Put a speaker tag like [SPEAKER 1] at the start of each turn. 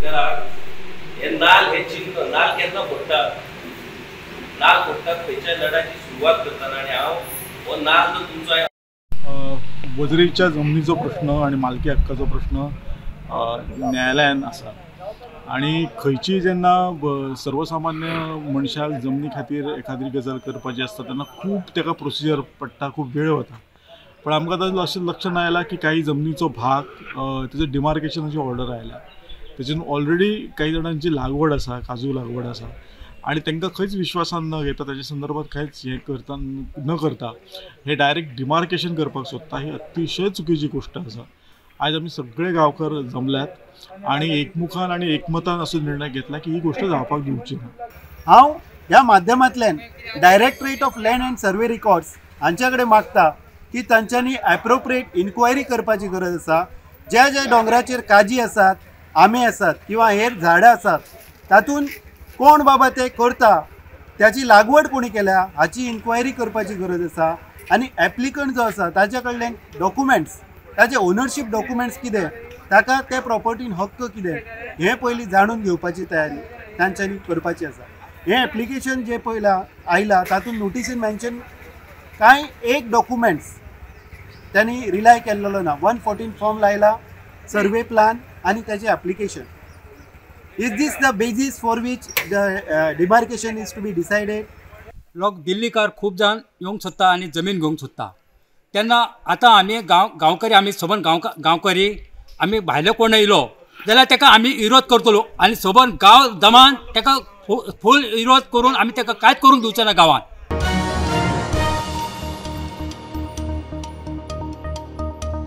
[SPEAKER 1] गोंयकाराक हे नाल हे चिन्ह, नाल केन्ना फोडटा, नाल फोडटा खंयच्या लढ्याची सुरवात करतना. आनी हांव हो नाल जो तुमचो
[SPEAKER 2] वजरीच्या जमनीचो प्रश्न आनी मालकी हक्काचो प्रश्न न्यायालयान आसा आनी खंयची जेन्ना सर्वसामान्य मनशाक जमनी खातीर एखादी गजाल करपाची आसता तेन्ना खूब ताका प्रोसिजर पडटा, खूब वेळ वता. पण आमकां आतां अशें लक्षांत आयलां की काही जमनीचो भाग तेजो डिमार्केशनाची ऑर्डर आयल्या, तेजेन ऑलरेडी काही जाणांची लागवड आसा, काजू लागवड आसा आनी तांकां खंयच विश्वासान न घेता ताच्या संदर्भात कांयच हें करता न करता हे डायरेक्ट डिमार्केशन करपाक सोदता. ही अतिशय चुकीची गोश्ट आसा. आयज आमी सगळे गांवकर जमल्यात आनी एकमुखान आनी एकमतान असो निर्णय घेतला की ही गोश्ट जावपाक दिवची ना.
[SPEAKER 3] हांव ह्या माध्यमांतल्यान directorate of land and survey records हांचे कडेन मागता की तांच्यांनी एप्रोप्रिएट इन्क्वायरी करपाची गरज आसा. ज्या ज्या दोंगराचेर काजी आसात, आंबे आसात किंवा हेर झाडां आसात तातूंत कोण बाबा ते करता, त्याची लागवड कोणी केल्या हाची इन्क्वायरी करपाची गरज आसा. आनी एप्लिकंट जो आसा ताच्या कडल्यान डॉक्युमेंट्स, ताचे ओनरशीप डॉक्युमेंट्स कितें, ताका ते प्रॉपर्टीन हक्क कितें हें पयलीं जाणून घेवपाची तयारी तांच्यांनी करपाची आसा. हें एप्लिकेशन जें पयलां आयलां तातूंत नोटिसीन मेन्शन कांय एक डॉक्युमेंट्स त्यांनी रिलाय केल्लो ना. 114 फॉर्म लायला, सर्वे प्लान आनी ताचें application. Is this the basis for which the demarcation is to be decided?
[SPEAKER 4] लोक दिल्लीकार खूब जाण येवंक सोदता आनी जमीन घेवंक सोदता. तेन्ना आतां आमी गांवकरी, आमी सबंद गांवकरी आमी भायले कोण येयलो जाल्यार ताका आमी विरोध करतलो आनी सबंद गांव दमान ताका फूल विरोध करून आमी ताका कांयच करूंक दिवचे ना गांवांत.